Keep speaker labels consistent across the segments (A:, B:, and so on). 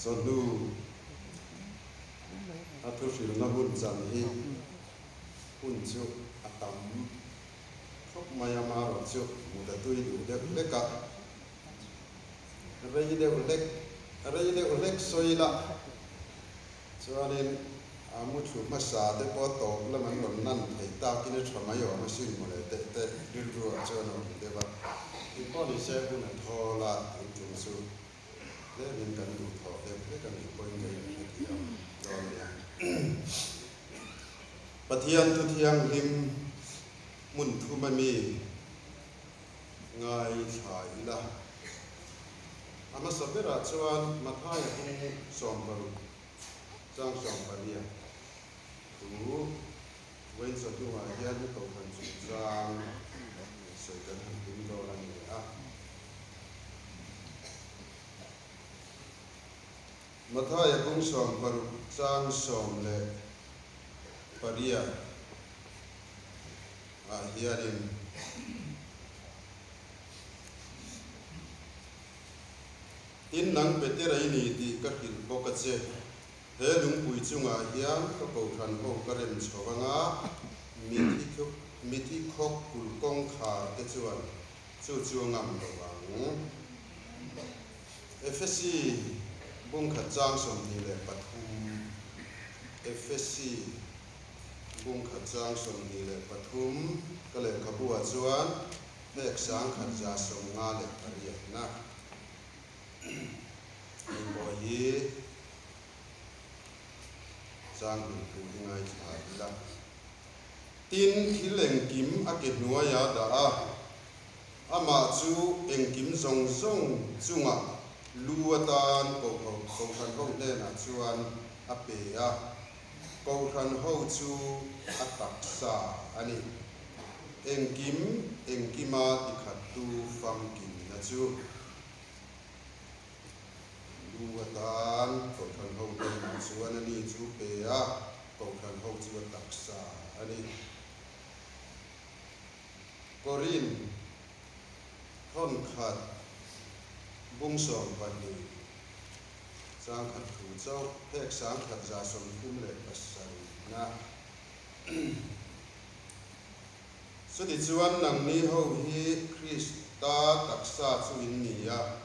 A: Chawhnu a thuhrilna hun chan hi hun chu a tam khawp mai a, amaherawhchu mut a tui duh deuh hlek a, rei deuh hlek rei deuh hlek sawi la chuanin a mu thu hmasa te pawh tawp lam an rawn nan theih takin a tha mai awm asin mawle teh te rilru ah chuan a awm deuh a, engpawh ni se hun a thawl a tun tum chu tlemin kan duh thawh deuh hlek a nih pawhin ka inhrethiam dawn nia. Pathian thu thianghlim hmun thum a mi ngaithla ila. A hmasa berah chuan Mathaia hung 60 chang 18 thu vawiin chawhnuah hian Kohhran chungchang sawi kan han tum dawn a ni a. Mathaia kung 60 chang 18 ah hianin Tin nang Petera i ni tih ka hrilh bawk a che. He lungpui chungah hian ka kohhran ho ka rem chho anga mithi khawk kulh kawngkhar te chuan chu chu a ngam lo ang. Efesi bungkhat chang 23 Efesi bungkhat chang 23 ka lehkhabu ah chuan hnek 1158 na hei pawh hi chang hmuhtu hi ngaithla ila. Tin, thil engkim a ke hnuaia dah a, Amah chu engkim zawng zawng chungah lu atan Kohhran ho hnenah chuan a pe a, Kohhran ho chu a taksa a ni. Engkim engkima tikhattu famkimna chu lu atan Kohhran ho hnenah chuan a ni chu pe a, Kohhran ho chu a taksa a ni. Korin thawn khat bung 12 chang khat thu chauh phek 1137 na. Chuti chuan nangni ho hi Krista taksa chu in ni a,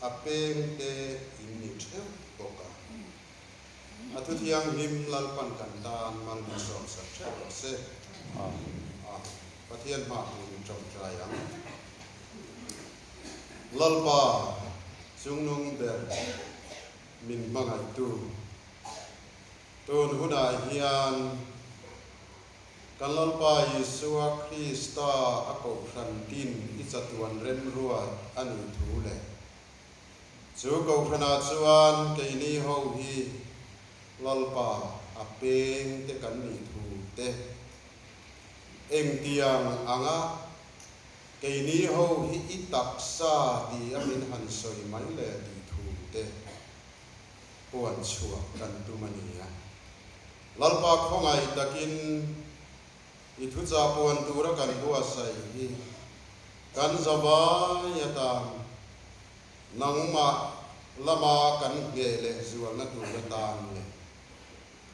A: a peng te in ni theuh bawk a. A thuthianghlim Lalpan kan tan mal min sawmsak theuh rawh se. A Pathian hma turin tawngtai ang. Lalpa chungnung ber min hmangaihtu, tun hunah hian kan Lalpa Isua Krista a kohhran din i chatuan remruat a nih thu leh Chu Kohhranah chuan keini ho hi Lalpa a peng te kan nih thu te, engtiang anga keini ho hi i taksa ti a min han sawi mai le tih thu te puan chhuah kan tum a ni a. Lalpa khawngaih takin I thuchah puan tura kan buatsaih hi kan zavai atan nangmah lama kan ngheh leh zualna tur atan leh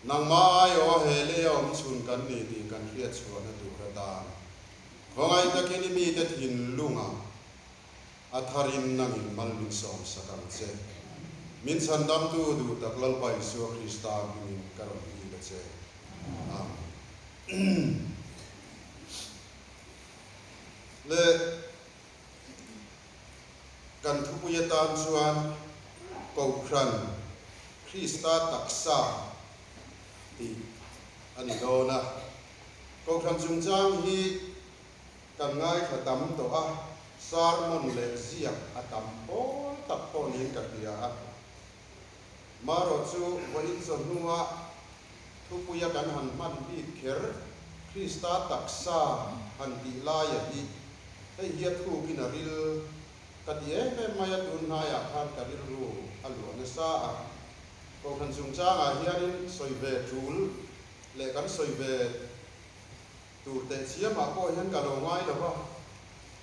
A: nangmah aiawh he lei a awm chhun kan ni tih kan hriat chhuahna tur atan khawngaih takin i mite thinlungah a tharin nangin mal min sawmsak ang che. Min chhandamtu duh tak Lalpa Isua Krista hmingin ka rawn dil a che. Amen. Le kan thupui atan chuan Kohhran Krista taksa tih a ni dawn a. Kohhran chungchang hi kan ngaithla tam tawh a, sermon leh ziak a tam pawl tak pawh niin ka hria a. Marawh chu vawiin chawhnua thupuia kan han hman bik kher Krista taksa han tih laia hi hei hi a thukin a ril ka ti em em mai a, tun hnaiah khan ka rilru a luah nasa a. Kohhran chungchangah hianin sawi ve tul leh kan sawi ve tur teh chiamah pawh hian ka lo ngai lo va,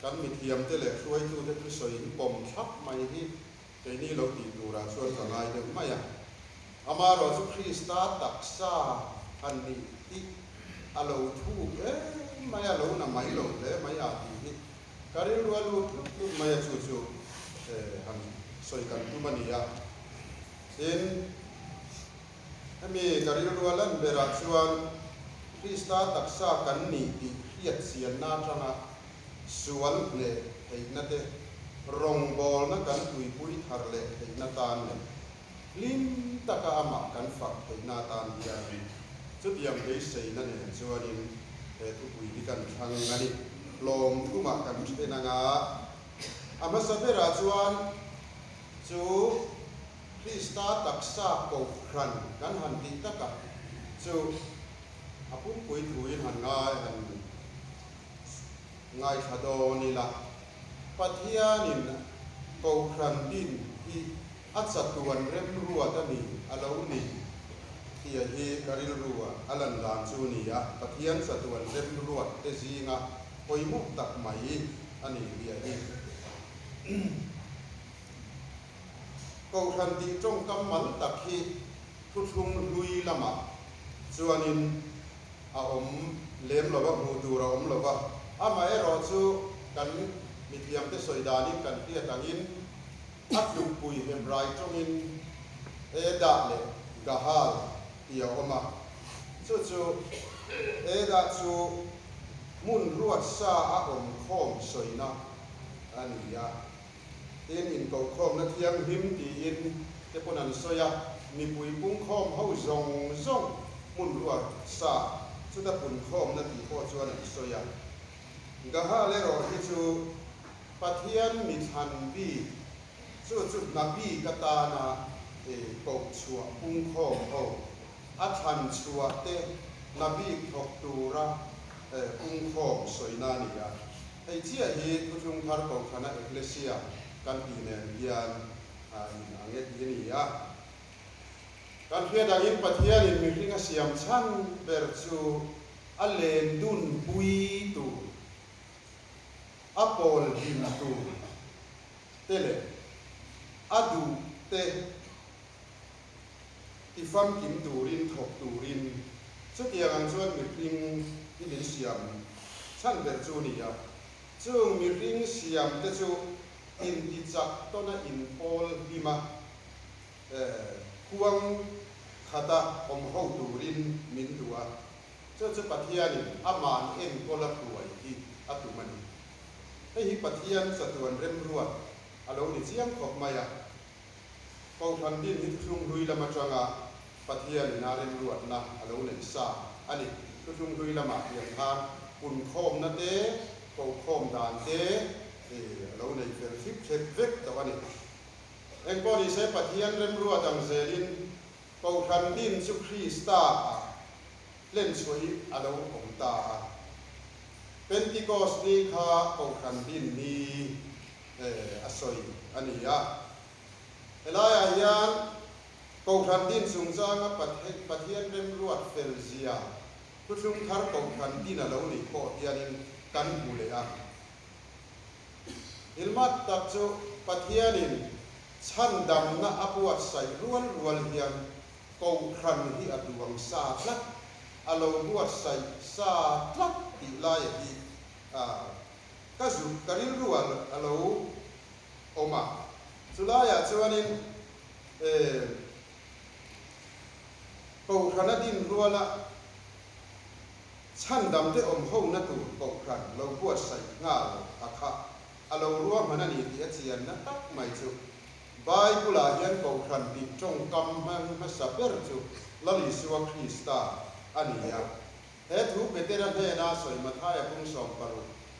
A: kan mithiamte leh hruaitute thusawi hi pawm thlap mai hi. Keini lo tih turah chuan ka ngai deuh mai a. Amaherawhchu Krista taksa han nih hi a lo thuk hle mai a, lo na mai lo hle mai a tih hi ka rilru a lut tlut tlut mai a, chu chu han sawi kan tum a ni a. Tin, hemi ka rilru a lan berah chuan Krista taksa kan nih tih hriat chianna atanga sual hneh theihna te, rawngbawlna kan tuipui thar leh theihna tan leh hlim taka amah kan fak theihna atan hian chutiang beiseina nen chuanin he thupui hi kan thlang a ni. Hlawm thumah kan then anga a hmasa berah chuan chu Krista taksa kohhran kan han tih takah chu a pumpui thuin han ngai han Ngaithla dawn ila, Pathianin Kohhran din hi a chatuan remruat a ni a lo ni tih hi ka rilru a a lan dan chu ni a, Pathian chatuan remruat te zinga pawimawh tak mai a ni tih hi. Kohhran tih tawngkam mal tak hi thuthlung hlui lamah chuanin a awm lem lo va, hmuh tur a awm lo va. Amaherawhchu kan mithiamte sawi danin kan hriat angin a tlukpui Hebrai tawngin Edah leh Gahal tih a awm a. Chu chu Edah chu hmun ruat sa a awm khawm sawina a ni a. Tin, inkohkhawmna thianghlim tiin te pawn an sawi a, mipui pungkhawm ho zawng zawng hmun ruat sa chuta punkhawmna tih pawh chuan an sawi a. Gahal erawh hi chu Pathian mi thlan bik, chu chu hna bik atana koh chhuah pungkhawm ho, a thlan chhuah te hna bik thawk tura pungkhawm sawina a ni a. Hei chiah hi Thuthlung Thar Kohhrana Ekklesia kan tih nen hian a inang e tih a ni a. Kan hriat angin Pathianin mihring a siam chhan ber chu a len dun pui tur, a pawl hlim tur te leh a duh te ti famkim turin thawk turin chutiang ang chuan mihring hi min siam chhan ber chu a ni a. Chung mihring siam te chu intichak tawna inpawl hlim a, huang khata awm ho turin min duh a, chu chu Pathianin ama'n enkawl a hruai hi a tum a ni. Hei hi Pathian chatuan remruat a lo ni chiang khawp mai a. Kohhran din hi thuthlung hlui lam atanga Pathianin a remruatna a lo nei sa a ni. Thuthlung hlui lamah hian khan punkhawmna te, kohkhawm dan te a lo nei fel thlip thlep vek tawh a ni. Engpawh ni se Pathian remruat ang zelin Kohhran din chu Krista ah hlenchhuah hi a lo awm ta a. Pentikos ni kha Kohhran din ni a sawi a ni a. Helaiah hian Kohhran din chungchanga Pathian remruat fel zia thuthlung thar Kohhran din a lo nih pawh hianin kan hmu leh a. Thilmat tak chu Pathianin chhandamna a buatsaih rual rual hian Kohhran hi a duang sa tlat, a lo buatsaih sa tlat tih laia hi Ka zuk ka rilru a lo awm a, chulaiah chuanin Kohhrana din ruala chhandamte awm hona tur Kohhran lo buatsaih nghal a kha a lo ruahman a ni tih a chianna tak mai chu Bible-ah hian Kohhran tih tawngkam hmasa ber chu Lal Isua Krista a ni a. He thu Petera hnena sawi Mathaia pung 16,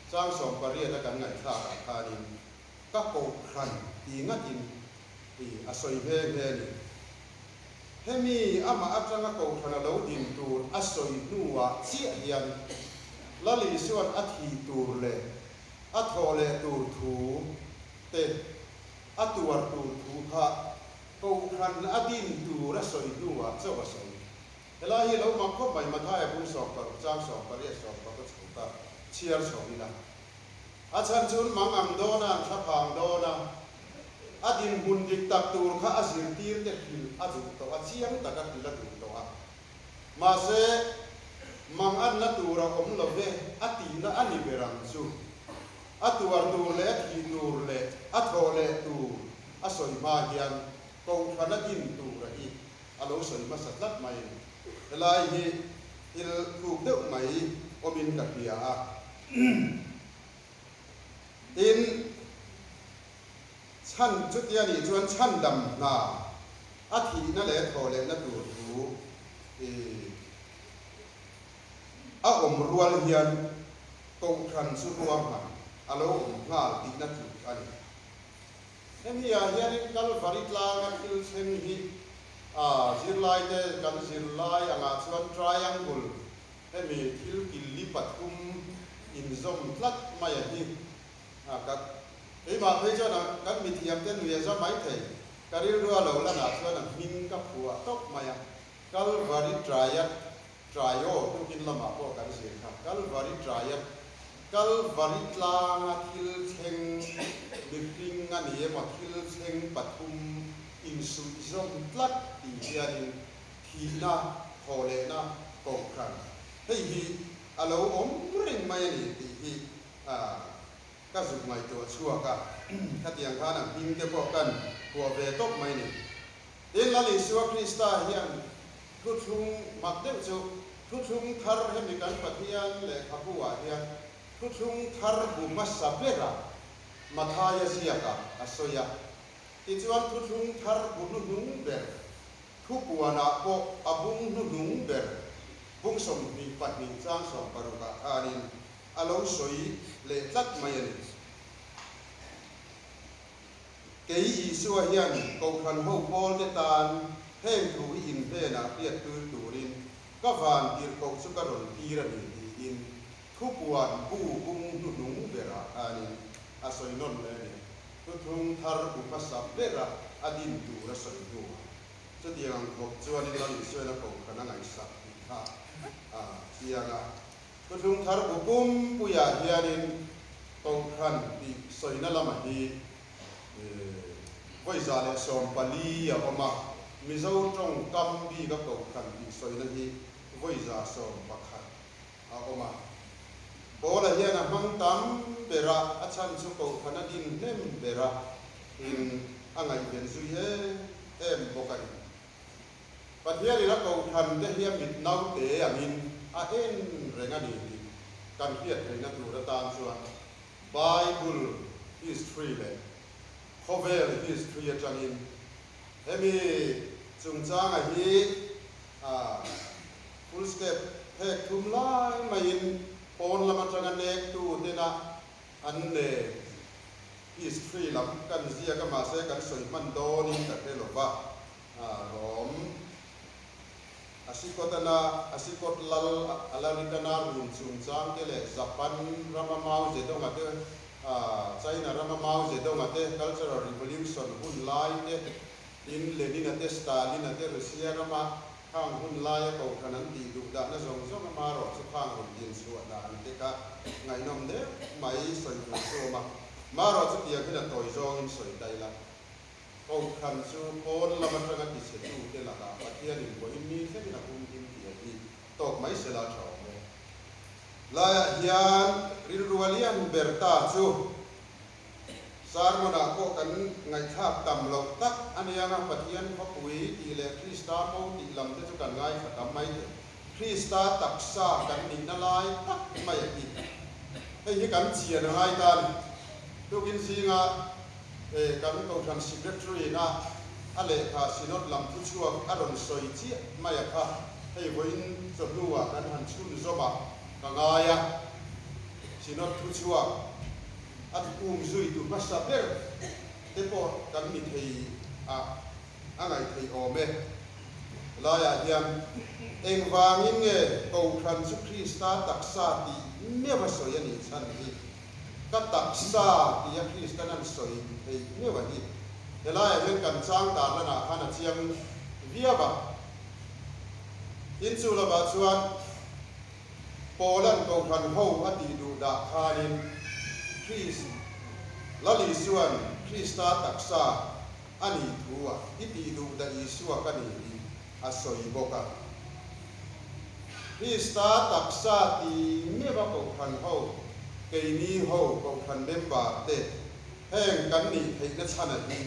A: chang 18 a kan ngaihthlakah khanin ka kohhran ti ngatin ti a sawi nghe nghe a ni. Hemi amah atanga kohhran a lo din tur a sawi hnuah chiah hian Lal Isua'n a thih tur leh a thawh leh tur thu te, a tuar tur thu kha kohhran a din tur a sawi hnuah chauh a sawi. Helai hi lo mak khawp mai, Mathaia bung 16 chang 18 16 chho ta chhiar chho ila. A chhan chun mang ang dawn a, an thla phang dawn a. A dinhmun dik tak tur kha a zirtirte hrilh a duh tawh a, chiang taka hrilh a duh tawh a. Mahse, manganna tur a awm lo ve a tihna a ni ber ang chu. A tuar tur leh a thih tur leh a thawh leh tur a sawi hma hian Kohhran a din tura hi a lo sawi hmasa tlat mai a ni. Helai hi thil thuk deuh mai awmin ka hria a. Tin, chhan chutia nih chuan chhandam hna a thihna leh a thawh lehna tur thu i a awm rual hian Kohhran chu ruahman a lo awm nghal tihna tluk a ni. Hemi ah hianin Kalvari tlanga thil thleng hi a zirlaite kan zirlai angah chuan triangle hemi thil killi pathum inzawm tlat mai a hi a ka keimah phei chuan a kan mithiam te nui a za mai thei ka rilru a lo lanah chuan a hming ka phuah tawp mai a Kalvari triad Trio tukin lamah pawh kan zir kha. Kalvari Triad, Kalvari tlanga thil thleng mihring a ni emaw thil thleng pathum insuihzawm tlat tih hianin thihna, thawhlehna, kohhran hei hi a lo awm reng mai a ni tih hi ka zuk ngaihtuah chhuak a. Khatiang khan a hming te pawh kan phuah ve tawp mai a ni. Tin, Lal Isua Krista hian thuthlung mak deuh chu thuthlung thar hemi kan Pathian lehkhabu ah hian thuthlung thar bu hmasa berah Mathaia ziakah a sawi a. Tichuan thuthlung thar bu hnuhnung ber thupuanah pawh a bung hnuhnung ber bung 22 chang 60 ah khanin a lo sawi leh tlat mai a ni. Kei Isua hian Kohhran ho pawlte tan heng thu hi in hnenah hriat tir turin ka van tirhkoh chu ka rawn tir a ni tiin thupuan bu bung hnuhnung berah khanin a sawi nawn leh a ni. Thuthlung thar bu hmasa bera a din tur a sawi hnuah chutiang ang khawp chuanin Lal Isuain a Kohhran a ngaihsak tih kha a chiang a. Thuthlung thar bu pumpuiah hianin Kohhran tih sawina lama hi 114 a awm a, Mizo tawngkam bika Kohhran tih sawina hi 111 a awm a. Paula hian a hmang tam ber a, a chhan chu Kohhran a din hnem ber a, in a ngaihven zui em em bawk a ni. Pathianin a Kohhran te hi a mit naute angin a en reng a ni tih kan hriat theihna tur atan chuan Bible history leh khawvel history atangin hemi chungchanga hi full step phek thum lai maiin pawn lam atanga nektu tena an ne history lam kan ziak a mahse kan sawi hman dawnin ka hre lova. Rom a sikawtana a sikawt lal Alarikana run chungchang te leh Japan rama Mao Zedong-a te, China rama Mao Zedong-a te Cultural Revolution hun lai te, tin Lenin-a te Stalin-a te Russia rama khang hun laia kohhran an tih duh dahna zawng zawng amarawh chu khang rawn din chhuah dan te kha ngaihnawm deuh mai sawi tur chu awm a, marawh chu tiang hian a tawi zawngin sawi ta ila. Kohhran chu pawn lam atanga tichhetute lakah Pathianin vawiin ni thlengin a humhim tih a hi tawk mai sela tha awm e. Laiah hian rilru a lian ber ta chu sermon-ah pawh kan ngaihthlak tam loh tak a nia nga, Pathian khawpui tih leh Krista mo tih lam te chu kan ngaithla tam mai thei. Krista taksa kan nihna lai tak mai a hi. Hei hi kan chian a ngai ta a ni. Tukin zinga He kan Kohhran Secretary na a lehkha Synod lam thuchhuak a rawn sawi chiah mai a kha hei vawiin chawhnuah kan han chhunzawm ah ka ngai a. Synod thuchhuak a um zui tu hmasa ber te pawh kan ni thei ah a ngaih theih awm e. Helaiah hian engvangin nge Kohhran chu Krista taksa tih meuh a sawi a nih chhan hi? Ka taksa tia Kristan an sawi theih meuh a hi. Helaiah hian kan chang dan lanah khan a chiang viau a. Tin chu lovah chuan Paula'n Kohhran ho a tih duh dah khanin Krist. Lal Isua'n Krista taksa a nih thu a i tih duh dah Isua ka ni tih a sawi bawk a. Krista taksa ti meuh a kohhran ho, keini ho kohhran member te heng kan nih theihna chhan a hi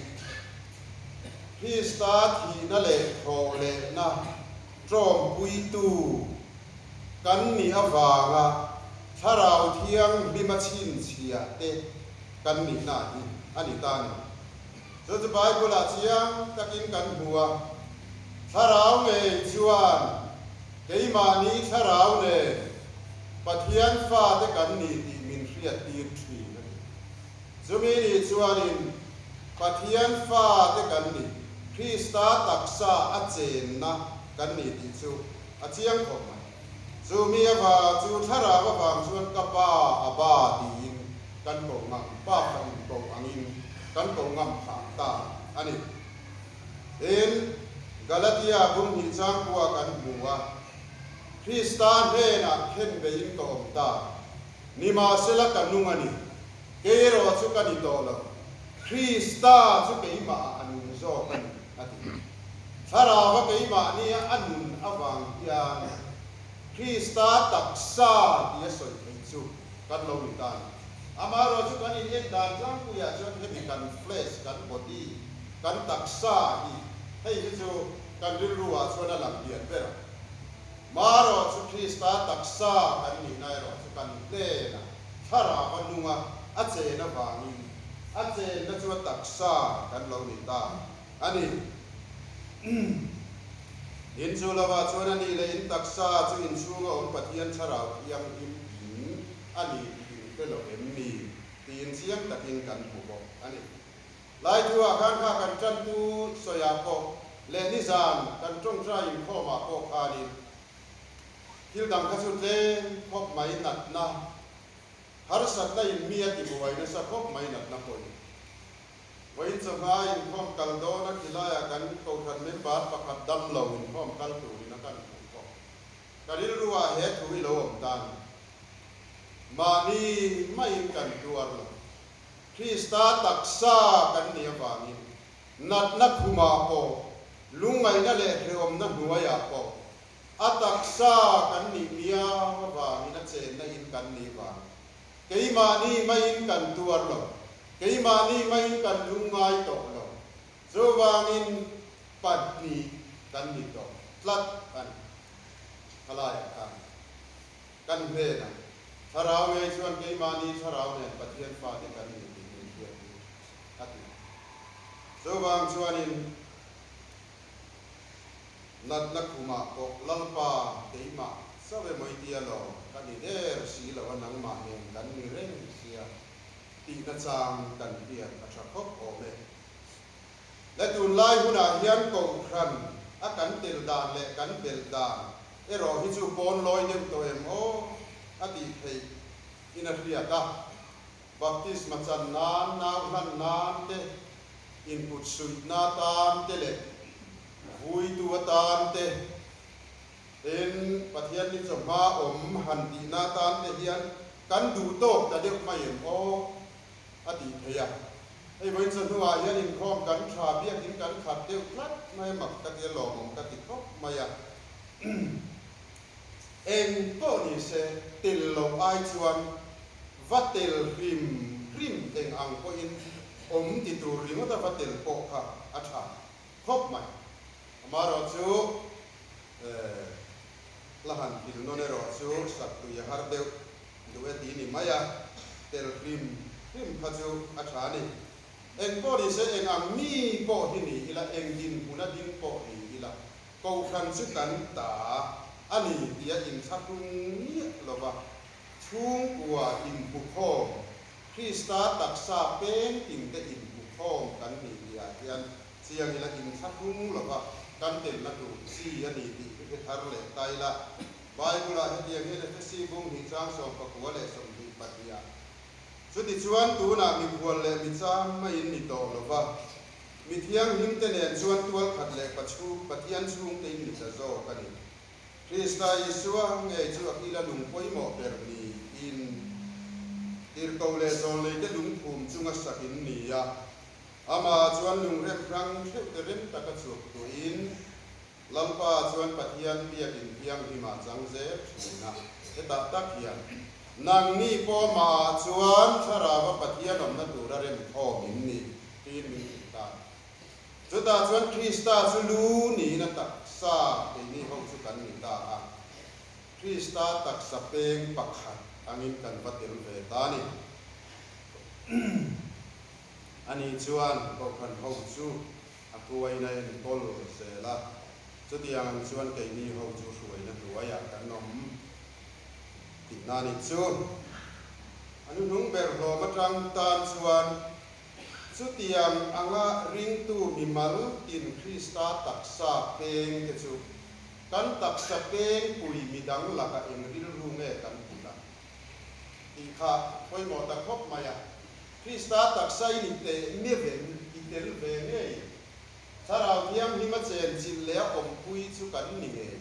A: Krista thihna leh thawh lehna ṭawmpuitu kan nih avanga Thlarau Thianghlima chhinchhiah te kan nihna hi a ni ta a ni. Chu chu Bible-ah chiang takin kan hmu a, Thlarau ngei chuan keimahni Thlarau nen Pathian fate kan ni tih min hriattir ṭhin a ni. Chumi nih chuanin Pathian fate kan ni, Krista taksa a chenna kan ni tih chu a chiang khawp mai. Chumi avang chu thlarau avang chuan ka pa a ba tiin kan ko ngam, pa kha in ko angin kan ko ngam phah ta a ni. Tin, Galatia bung hnih changkua kan hmu a, Krista hnenah khen beiin ka awm ta. Nimahsela ka nung a ni. Kei erawh chu ka ni tawh lo. Krista chu keimahah a nung zawk a ni, a ti. Thlarauva keimahnia a nun avang hian Krista taksa tia sawi theih chu kan lo ni ta a ni. Amaherawh chu kan in en dan tlangpuiah chuan hemi kan flesh, kan body, kan taksa hi hei hi chu kan rilruah chuan a lang lian ber a. Marawh chu Krista taksa kan nihna erawh chu kan hnenah thlarau a nung a, a chen avangin a chenna chu a taksa kan lo ni ta a ni. In chu lovah chuan a nih leh in taksa chu inchhunga awm Pathian thlarau thianghlim in a ni tih in hre lo em ni tiin chiang takin kan hmu bawk a ni. Laithuah khan kha kan tantu sawiah pawh leh nizan kan tawngtai inkhawmah pawh khanin thil dang kha chu tlem khawp mai natna, harsatna in mi a ti buai nasa khawp mai natna pawhin. Vawiin chawhma inkhawm kal dawna khilaiah kan kohhran member pakhat damlo inkhawm kal turin a kan hmuh bawk. Ka rilruah he thu i lo awm tan mahni maiin kan tuar lo. Krista taksa kan nih avangin natna khumah pawh, lungngaihna leh hrehawmna hnuaiah pawh a taksa kan nih miau avangin a chenna in kan nih vang. Keimahni maiin kan tuar lo, keimahni maiin kan lungngai tawh lo. Chuvangin pahnih kan ni tawh tlat a ni. Khalaiah khan. Kan hnenah, Thlarau ngei chuan keimahni thlarau nen Pathian fate kan ni tih min hriat hi, a ti. Chuvang chuanin natna khumah pawh Lalpa keimah chauh emaw i tia lo, ka ni der si lo a, nangmah nen kan ni reng sia tihna chang kan hriat a tha khawp awm e. Le tunlai hunah hian kohhran a kan tel dan leh kan belh dan erawh hi chu pawn lawi deuh tawh em aw a tih theih in a hriat a. Baptisma chan nan, nau hlan nan te, inkut suihna atan te leh vuitu atan te, tin Pathian ni chawhma awm han tihna atan te hian kan duh tawk ta deuh mai em aw a tih theih a. Hei vawiin chu hnuah hian inkhawm kan tha biakin kan khat deuh tlat mai a, mak ka ti a, lawmawm ka ti khawp mai a. Eng pawh ni se, tel loh ai chuan va tel hrim hrim eng ang pawhin awm ti tur ringawt a va tel pawh kha a tha khawp mai. Amaherawh chu hla han thil nawn erawh chu sak tui a har deuh duh e ti ni mai a, tel hrim hrim kha chu a tha a ni. Eng pawh ni se, eng ang mi pawh hi ni ila, eng dinhmun a ding pawh ni ila, kohhran chu kan ta a ni tia inthlahrung miah lova chhungkua inhmukhawm, Krista taksa peng tin te inhmukhawm kan ni tihah hian chiang ila inthlahrung lova kan telna tur chi a ni tih hi hre thar leh ta ila. Bible-ah hetiang hian Efesi bung hnih chang 19 leh 22 ah, Chutichuan tunah mikhual leh michang maiin ni tawh lo va, mi thianghlimte nen chuan tualkhat leh Pachu, Pathian chhungte in ni ta zawk a ni. Krista Isua ngei chu a kila lung pawimawh ber niin. Tirhkoh leh zawlneite lungphum chunga sak in ni a, amah chuan lungrem hrang theuhte rem taka chhuak tuahin Lalpa chuan Pathian biakin thianghlimah chang zel thin a, hetah tak hian nangni pawh amahah chuan Thlarauva Pathian awmna tura remkhawm in ni tiin min hrilh ta. Chutah chuan Krista chu lu niin a taksa keini ho chu kan ni ta a, Krista taksa peng pakhat angin kan va tel ve ta a ni. Ani chuan Kohhran ho chu a kuaina enkawl zel a, chutiang ang chuan keini ho chu hruaina hnuaiah kan awm tihna a nih chu. A hnuhnung ber hlawm atang tan chuan Chutiang anga ringtu mimal tin Krista taksa peng te chu kan taksa peng pui midang laka eng rilru nge kan put a tih kha pawimawh ta khawp mai a. Krista taksa i ni teh miven i tel ve ngei. Thlarau Thianghlim a chenchilh leh a awmpui chu kan ni ngei e.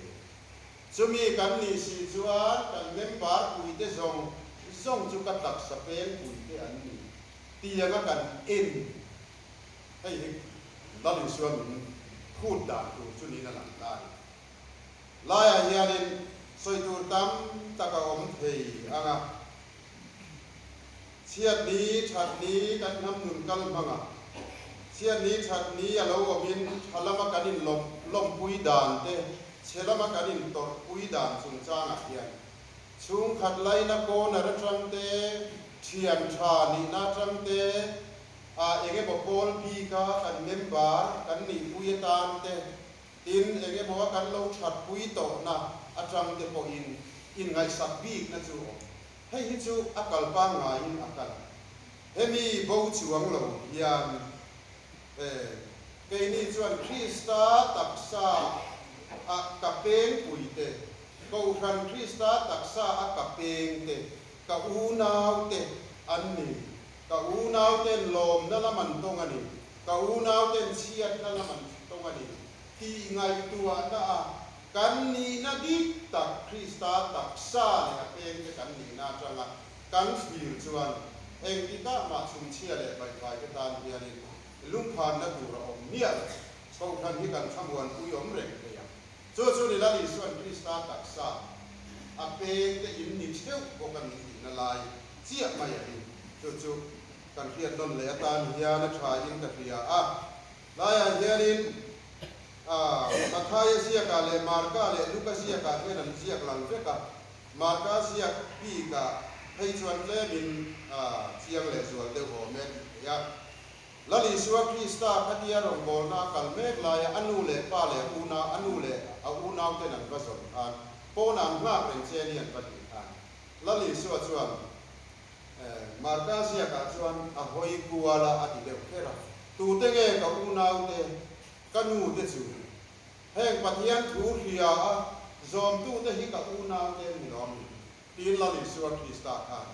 A: Chumi kan nih si chuan kan member puite zawng zawng chu ka taksa peng puite an ni. Tianga kan en hei hi Lal Isua min phut dan tur chu niin a lang ta a ni. Laiah hianin sawi tur tam tak a awm thei ang a, chhiat ni that ni kan hnam nun kal hmang a, chhiat ni that ni a lo awmin tha lama kan in lawmpui dan te, chhe lama kan in tawrhpui dan chungchangah hian Chhungkhat laina corner atang te, thian tha nihna atang te, ah eng emaw pawl bika kan member kan nihpui atan te, tin eng emaw a kan lo thatpui tawhna atang te pawhin inngaihsak bikna chu a awm. Hei hi chu a kal pangngaiin a kal. Hemi bo chuang lo hian eh keini chuan Krista taksa a ka pengpui te, Kohhran Krista taksa a ka peng te, ka unau te an ni. Ka unau ten lawmna lam an tawng a ni. Ka unau ten chhiatna lam an tawng a ni tih ngaihtuahna a kan nihna dik tak Krista taksa leh a peng te kan nihna atanga kan thlir chuan engtikah mah chhumchhia leh baihvai te tan hianin lungphanna tur a awm miah lo. Kohhran hi kan thlamuanpui awm reng thei ang. Chu chu ni Lal Isua'n Krista taksa a peng te in ni theuh bawk a min tihna lai chiah mai a ni. Chu chu kan hriat nawn leh atan hian a tha in ka hria a. Laiah hianin Mathaia ziakah leh Marka leh Luka ziakah hian an ziak lang vek a. Marka ziak bikah phei chuan tlemin chiang leh zual deuh awm e tih theih a. Lal Isua Krista khatia rawngbawlna a kal mek laia a nu leh pa leh a unau, a nu leh a unauten an va zawn khan, pawnah an nghak reng che ni an va tih khan, Lal Isua chuan Marka ziakah chuan a hawi kual a, a ti deuh kher a, Tute nge ka unaute, ka nute chu? Heng Pathian thu hria a zawmtute hi ka unaute an ni lawm ni? Tiin Lal Isua Krista khan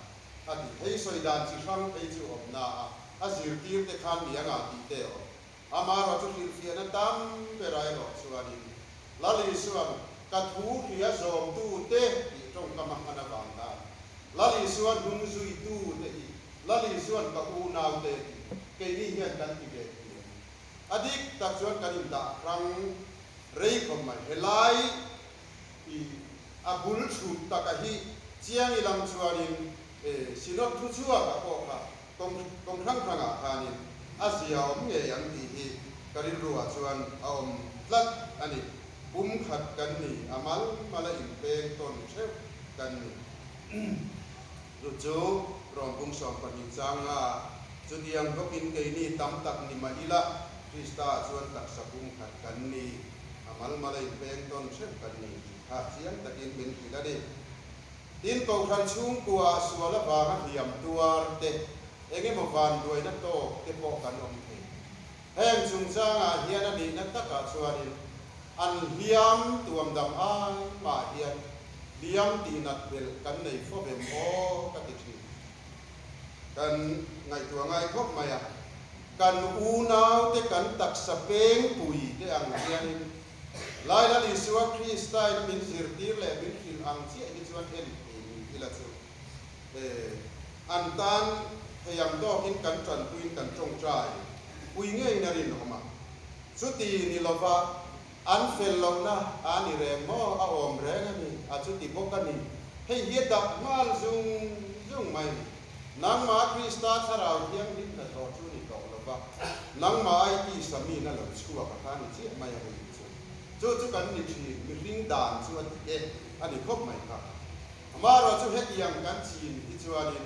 A: a ti. Hei sawi dan chi hrang phei chu awmna a a zirtirte khan mi anga tih te awm. Amaherawh chu hrilhfiahna tam bera erawh chuanin Lal Isua'n ka thu hria zawmtute tih tawngkam a hman avang khan Lal Isua hnung zuitute hi Lal Isua'n ka unaute tih keini hian kan ti ve thiam. A dik tak chuan kan indah hrang rei khawp mai. Helai I a bul chhut taka hi chiang i lam chuanin e Synod thu chhuak a pawh kha kawng kawng hrang hrangah khanin a zia awm ngei ang tih hi ka rilruah chuan a awm tlat a ni. Pum khat kan ni, a mal mal a inpeng tawn theuh kan ni. Chu chu Rawmpung 12 changa chutiang bawkin keini tam tak ni mah ila Krista-ah chuan taksa pum khat kan ni. A mal mal a inpeng tawn hreuh kan ni tih kha chiang takin min hrilh a ni. Tin, Kohhran chhungkua sual avanga hliam tuar te, eng emaw vanduaina tawk te pawh kan awm thei. Heng chungchangah hian a nihna takah chuanin an hliam tuam dam ai mah hian hliam tihnat belh kan nei fo vem aw ka ti thin. Kan ngaihtuah ngai khawp mai a, kan unaute kan taksa pengpui te ang hianin Laila Isua Kristain min zirtir leh min hrilh ang chiah hi chuan en thei ni ila chu e. An tan thei ang tawkin kan tanpuiin kan tawngtai pui ngeiin a rinawm a. Chuti ni lova an fel lohna a ni reng maw? A awm reng a ni, a chuti bawk a ni. Hei hi a dap nghal zung zung mai a ni. Nangmah Krista Thlarau Thianghlim hnathawh chu ni tawh lova, nangmah ai tisa miin a lo chhuak a kha ni chiah mai a ni chu. Chu chu kan ni thin, mihring dan chu a ti e, a ni khawp mai kha. Amaherawh chu hetiang kan chin hi chuanin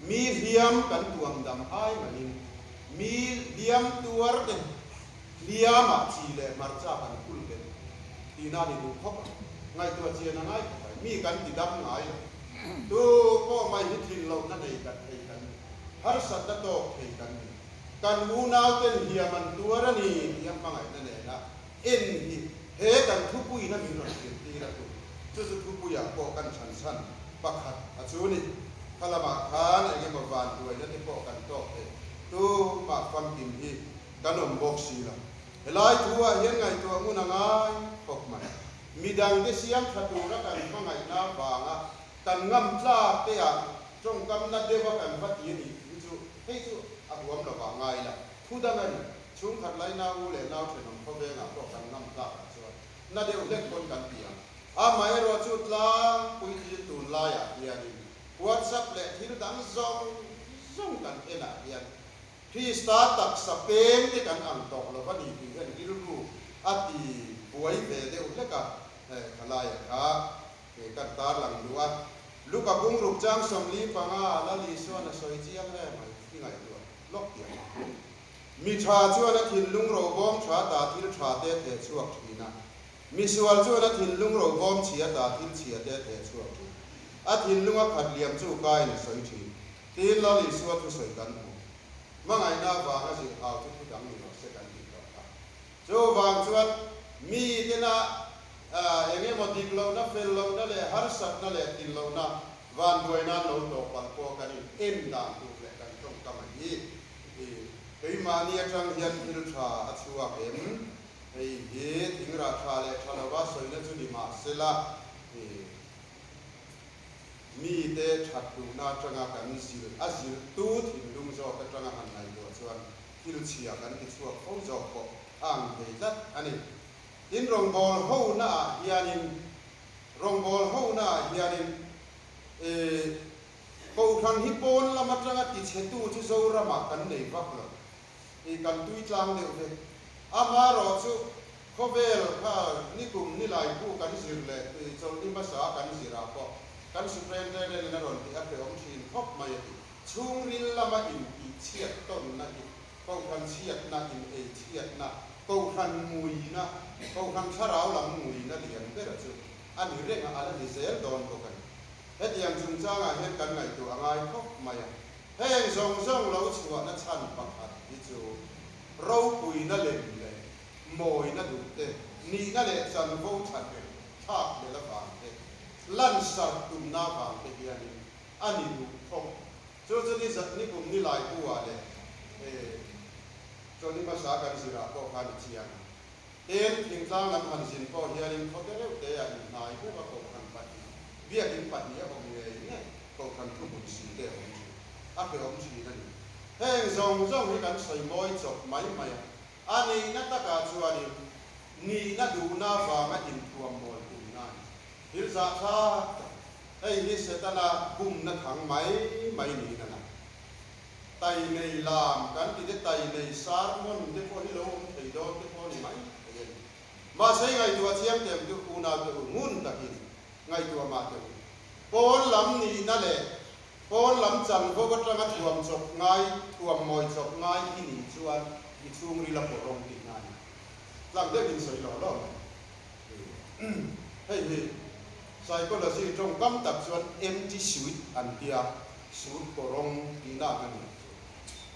A: mi hliam kan tuam dam ai mahin mi hliam tuar te hliamah chi leh hmarcha kan phul belh tihna a ni duh khawp ang. Ngaihtuah chian a ngai khawp mai. Mi kan ti dam ngai lo. Tu pawh mai hi tlin lohna nei kan thei kan ni. Harsatna tawk thei kan ni. Kan unauten hliam an tuar a ni tih a hmangaihna nena En hi he kan thupuina min rawn zirtir a tum. Chu chu thupuiah pawh kan chhan chhan pakhat a chu ni. Kha lamah khan eng emaw van hnuaina te pawh kan tawk thei. Tumah famkim hi kan awm bawk si lo. Helai thu-ah hian ngaihtuah ngun a ngai khawp mai. Midangte siam tha tura kan hmangaihna vanga kan ngam tlak te ah tawngkamna deuha kan va ti a nih thu chu hei chu a huam lovah ngai la. Thu dang a ni. Chhungkhat lai nau u leh nau thenawm khawvengah pawh kan ngam tlakah chuan na deuh hlek pawn kan ti ang. Amaherawh chu tlangpui thil tunlaiah hianin WhatsApp leh thil dang zawng zawng kan enah hian Krista taksa peng te kan ang tawh lo va ni tih hian rilru a ti buai ve deuh hlek a, khalaiah kha kan tarlang duh a. Luka bungruk chang 45 Lal Isuan a sawi chiang hle mai i ngaihtuah lawk tih ang. Mi tha chuan a thinlung robawm tha ta thil tha te theh chhuak thin a, mi sual chuan a thinlung robawm chhia ta thil chhia te theh chhuak thin. A thinlung a khat liam chu kain a sawi thin. Tin, Lal Isua thusawi kan hmu. Hmangaihna avanga zilh hau chu thu dang ni rawh se kan tih tawh kha. Chuvang chuan mi tena eng emaw dik lohna, fel lohna leh harsatna leh tlin lohna vanduai nan lo tawh palh pawh kan in en dan tur leh kan tawngkam a hi. I keimahni atang hian thil tha a chhuak em? Hei hi thingrah tha leh tha lova sawina chu ni mah sela, i mite that duhna atanga kan zil a ziltu thinlung zawk atanga han ngaihtuah chuan thil chhia kan ti chhuak fo zawk pawh a ang thei tlat a ni. Tin, rawngbâwl honaah hianin rawngbâwl honaah hianin i Kohhran hi pawn lam atanga tichhetu chu Zoramah kan nei vak lo. I kan tui tlang deuh vek. Amaherawh chu khawvel kha nikum nilai bu kan zir leh chawlhni hmasa kan zirah pawh kan Superintendent in a rawn tih a hrehawm thin khawp mai a ti. Chhungril lama intihchhiat tawnna hi Kohhran chhiatna, in ei chhiatna, Kohhran nguina, Kohhran thlarau lam nguina lian bera chu a ni reng a, a la ni zel dawn bawk a ni. Hetiang chungchangah hian kan ngaihtuah a ngai khawp mai a, heng zawng zawng lo chhuahna chhan pakhat hi chu ropuina lem leh mawina duh te, nihna leh chanvo that reng thlak lel avang te, lansarh tumna avang te hianin a ni duh khawp. Chu chu ni zat ni kum ni lai hnuah leh chawlhni hmasa kan zirah pawh khan a chiang a. Tin, thingtlang lam han zin pawh hianin khaw te reuh te ah inhnai deuh a kohhran pahnih, biakin pahnih a awm ngei ngei, kohhran thuhmun si te a awm thin. A hrehawm thin a ni. Heng zawng zawng hi kan sawi mawi chawp mai mai a, a nihna takah chuanin nihna duhna avanga inthuam mawi tumna a ni. Thil zahthlak tak, hei hi Setana bumna thang mai mai niin a lang. Tai nei lam kan ti te tai nei sermon te pawh hi lo awm thei dawn te pawh a ni mai thei a ni. Mahse i ngaihtuah chiang tem chu unau te u ngun takin ngaihtuah mah teh u. Pawn lam nihna leh pawn lam chanvo atanga thuam chawp ngai, thuam mawi chawp ngai i nih chuan i chhungril a pawh rawng tihna a ni. Tlang deuhin sawi lo lo mai. Hei hi psychology tawngkam tak chuan empty suit an tia, suit kawrawng tihna ang a ni ang chu.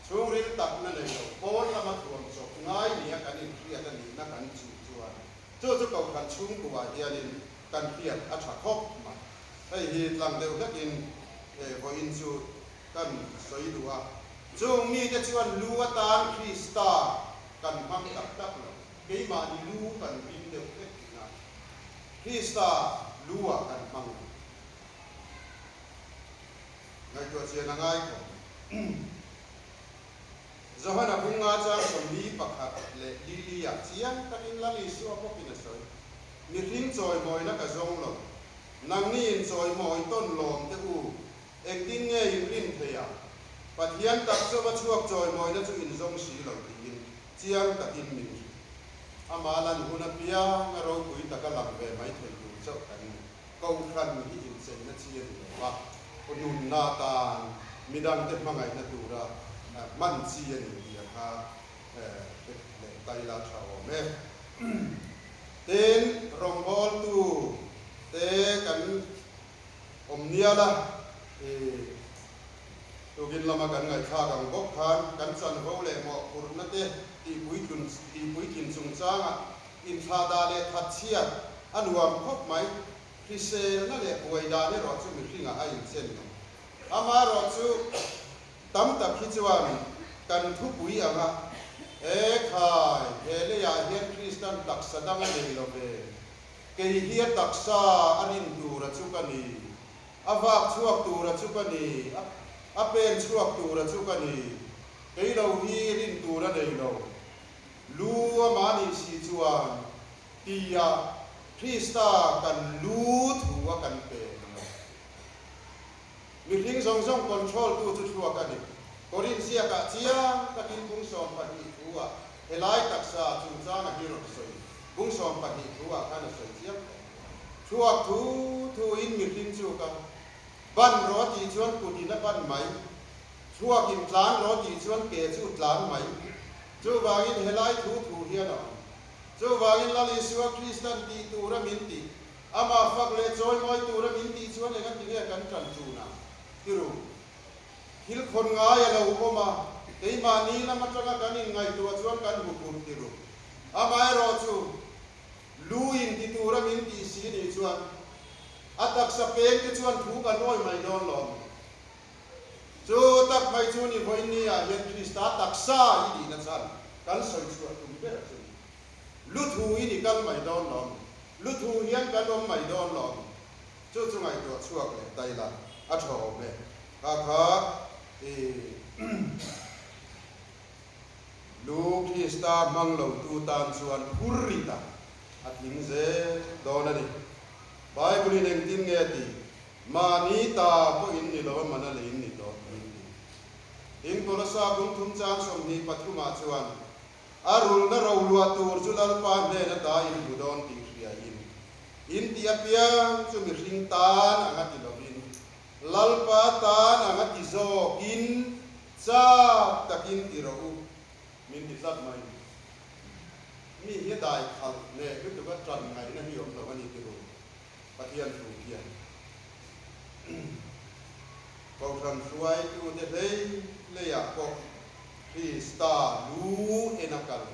A: Chhungril takna nei lo, pawn lama thuam chawp ngai nia kan inhriat a nihna kan chuh chuan chu chu kohhran chhungkuah hianin kan hriat a tha khawp mai. Hei hi tlang deuh hlekin vawiin chu kan sawi duh a, chung mite chuan lu atan Krista kan hmang tak tak lo. Keimahni lu kan ring deuh hlek thin a, Krista lu-ah kan hmang ang. Ngaihtuah chian a ngai khawp. Johana bunga chang 41 leh Lili-ah chiang takin Lal Isua bawkin a sawi, Mihring chawimawina ka zawng lo, nangni in chawimawi tawn lawm teh u, engtin nge in rin thei a? Pathian tak chauha chhuak chawimawina chu in zawng si lo tiin chiang takin min hrilh. Amah lan hun apiang a ropui taka lang ve mai thei tur chauh kan ni. Kohhran hi incheina chi a ni lo va, nunna atan midangte hmangaihna tura hman chi a ni tih a kha hre leh ta ila tha awm e. Tin, rawngbawltu te kan awm nial a, i tukin lama kan ngaihthlak ang bawk khan kan chanvo leh mawhphurhna te tihpuitlin chungchangah Inthlahdah leh thatchhiat a nuam khawp mai. Hriselna leh buai dan erawh chu mihringah a inchen lo. Amaherawhchu, tam tak hi chuan kan thupui anga, E khai, he leiah hian Kristan taksa dang a nei lo ve. Kei hi a taksa a rin tura chu ka ni. A vak chhuak tura chu ka ni. A pen chhuak tura chu ka ni. Kei lo hi rin tur a nei lo. Lu a mahni si chuan tia Krista kan lu thu a kan pek lo. Mihring zawng zawng control tu chu thluak a ni. Korinth ziakah chiang takin bung 12 thu ah helai taksa chungchanga hi rawn sawi. Bung 12 thu ah khan a sawi chiang khawp. Thluak thu thu in mihring chu ka ban rawh a tih chuan kut in a ban mai. Thluak in tlan rawh tih chuan ke chu tlan mai. Chuvangin helai thu thu hian a awm. Chuvangin Lal Isua Kristan tih tura min tih, amah fak leh chawimawi tura min tih chuan engati nge kan tan tun a? Ti ru. Thil khawn ngai a lo awm a, keimahni lam atanga kan inngaihtuah chuan kan hmu phurh ti ru. Amaherawhchu, lu in ti tura min tih si nih chuan a taksa peng te chuan thu kan awi mai dawn lo ang. Chu tak mai chu ni vawiin ah hian Krista taksa i nihna chhan kan sawi chhuah tum ber chu ni. Lu thu i ni kal mai dawn lo mi? Lu thu hian kan awm mai dawn lo mi? Chu chu ngaihtuah chhuak leh ta ila a tha awm e. Kha kha i lu Krista hmang lo tu tan chuan phur rit a a tling zel dawn a ni. Bible in engtin nge a tih? Mahni ta pawh in ni lo a man a lei in ni tawh min ti. Tin Kolosa bung thum chang 23 ah chuan a rulna roluah tur chu Lalpa hnen ata in hmu dawn tih hria in in ti apiang chu mihring tan anga ti lovin Lalpa tan anga ti zawkin chak takin ti rawh u min ti tlat mai. Mi hi a dai khalh leh lutuk a tan ngaihna hi awm lo a ni ti ru. Pathian thu hian Kohhran hruaitute hlei hleiah pawh Krista lu en a kal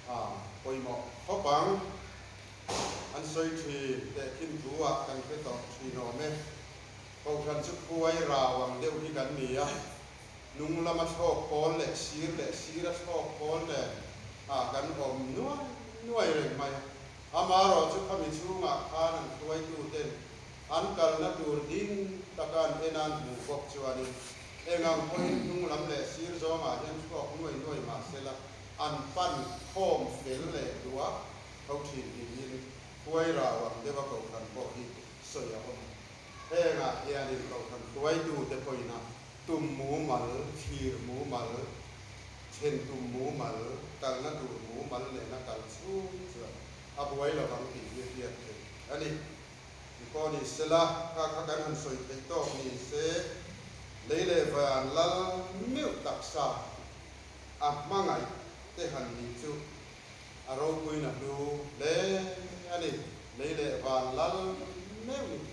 A: a pawimawh khawp ang. An sawi thin tehkhin thu-ah kan hre tawh thin awm e. Kohhran chu khuai rau ang deuh hi kan ni a, hnung lama thlawk pawl leh sir leh sira thlawk pawl nen ah kan awm nuai nuai reng mai a. Amaherawh chu khami chhungah khan an hruaituten an kalna tur ding taka an en a an hmuh bawk chuanin eng ang pawhin hnung lam leh sir zawngah hian chhuak nuai nuai mah sela an pan khawm fel leh duah tho thin tiin huai rau ang deuha kohhran pawh hi sawi a awm. Hengah hianin kohhran hruaitute pawhin a tum mumal, thlir mumal, Thlen tum mumal, kalna tur mumal nena kal chhung chuan a buai lo ang tih hi hriat theih a ni. Ti pawh ni sela, kha kha kan han sawi theih tawk ni se, lei leh van lal meuh taksa a hmangaih te han nih chu a ropuina hlu hle a ni. Lei leh van lal meuh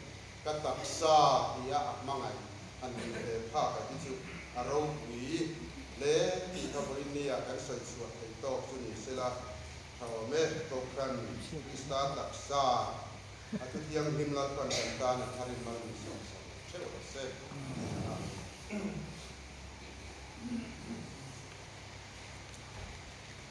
A: ka taksa tia a hmangaih han nih ve phak a hi chu a ropui hle tih kha vawiin nia kan sawi chhuah theih tawk chu ni sela tha awm e. Kohhran Krista taksa a thu thianghlim Lalpan kan tan a tharin mal min sawm sak theuh rawh se. Amen.